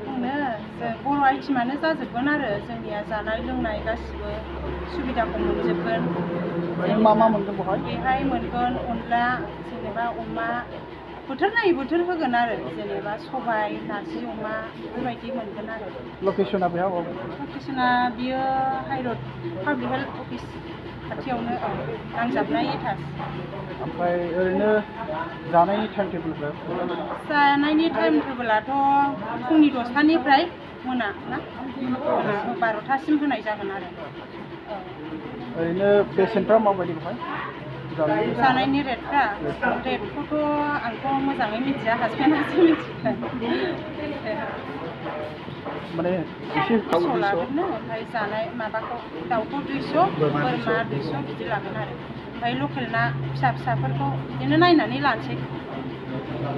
बुंनो बर' आइटेमानो जाजोबगोन आरो जोंनिया जानाय लोंनाय गासिबो सुबिदाखौ मोनजोबगोन। मा मा मोनगोन बहाय? बेहाय मोनगोन अनला जेनेबा अमा बोथोर नायै बोथोर होगोन आरो जेनेबा सबाय नारजि अमा बेफोरबायदि मोनगोन आरो। लकेसना बेहा? लकेसना बियो हाइरड पाब्लिक हेल्थ अफिस खाथियावनो नांजाबनाय एटाच। ओमफ्राय ओरैनो जानायनि टाइम टेबोलफोर? जानायनि टाइम टेबोलाथ' फुंनि 10टानिफ्राय मोना ना 12टासिम होनाय जागोन आरो। ओरैनो बेसेनफ्रा माबायदि बहाय? जानायनि रेटखौथ' आंथ' मोजाङै मिथिया, हासबेन्डआसो मिथिगोन। माने एसे 200 लागोन ओमफ्राय जानाय माबाखौ दाउखौ 200 बोरमा 200 बिदि लागोन आरो। ओमफ्राय लकेल ना फिसाफोरखौ बिदिनो नायनानै लानोसै।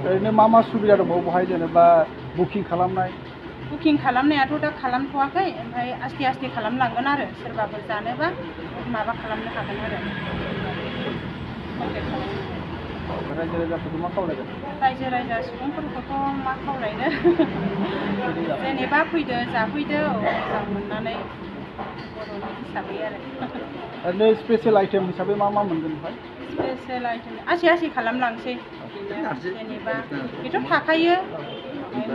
ओरैनो मा मा सुबिदा दंबावो बहाय जेनेबा बुकिं खालामनाय? बुकिं खालामनायाथ' दा खालामथ'वाखै, ओमफ्राय आस्थे आस्थे खालामलांगोन आरो सोरबाफोर जानोबा माबा खालामनो हागोन आरो कन्टेक्ट खालामनो। रायजो राजाफोरखौ मा खावलायगोन? रायजो राजा सुबुंफोरखौथ' मा खावलायनो जेनेबा फैदो जाफैदो मोजां मोननानै बर'नि हिसाबै आरो। ओरैनो स्पेसियेल आइटेम हिसाबै मा मा मोनगोन बहाय? स्पेसियेल आइटेम आस्थे खालामलांसै जेनेबा बेथ' थाखायो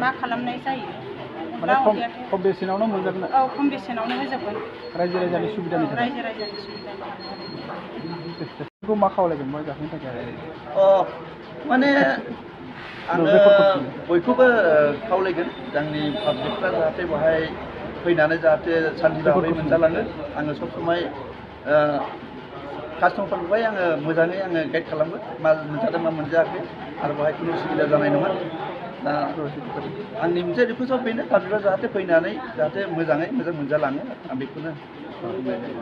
मा खालामनाय जायो। माने खम बेसेनावनो मोनगोन? औ खम बेसेनावनो होजोबगोन रायजो राजानि सुबिदानि थाखाय। रायजो राजानि सुबिदानि थाखाय मा खावलायगोन बहाय जाहोनो थाखाय? माने आङो बयखौबो खावलायगोन जोंनि पाब्लिकफ्रा जाहाथे बेवहाय फैनानै जाहाथे सान्ति भाबै मोनजालाङो। आङो सब समाय कास्टमारफोरखौहाय आङो मोजाङै गाइड खालामगोन, मा मोनजादों मा मोनजायाखै आरो बेवहाय खुनु उसुबिदा जानाय नङा। दा आंनि मोनसे रिकुवेस्टआ बेनो पाब्लिकआ जाहाथे फैनानै जाहाथे मोजाङै मोजां मोनजालाङो, आं बेखौनो बुंनाय जायो।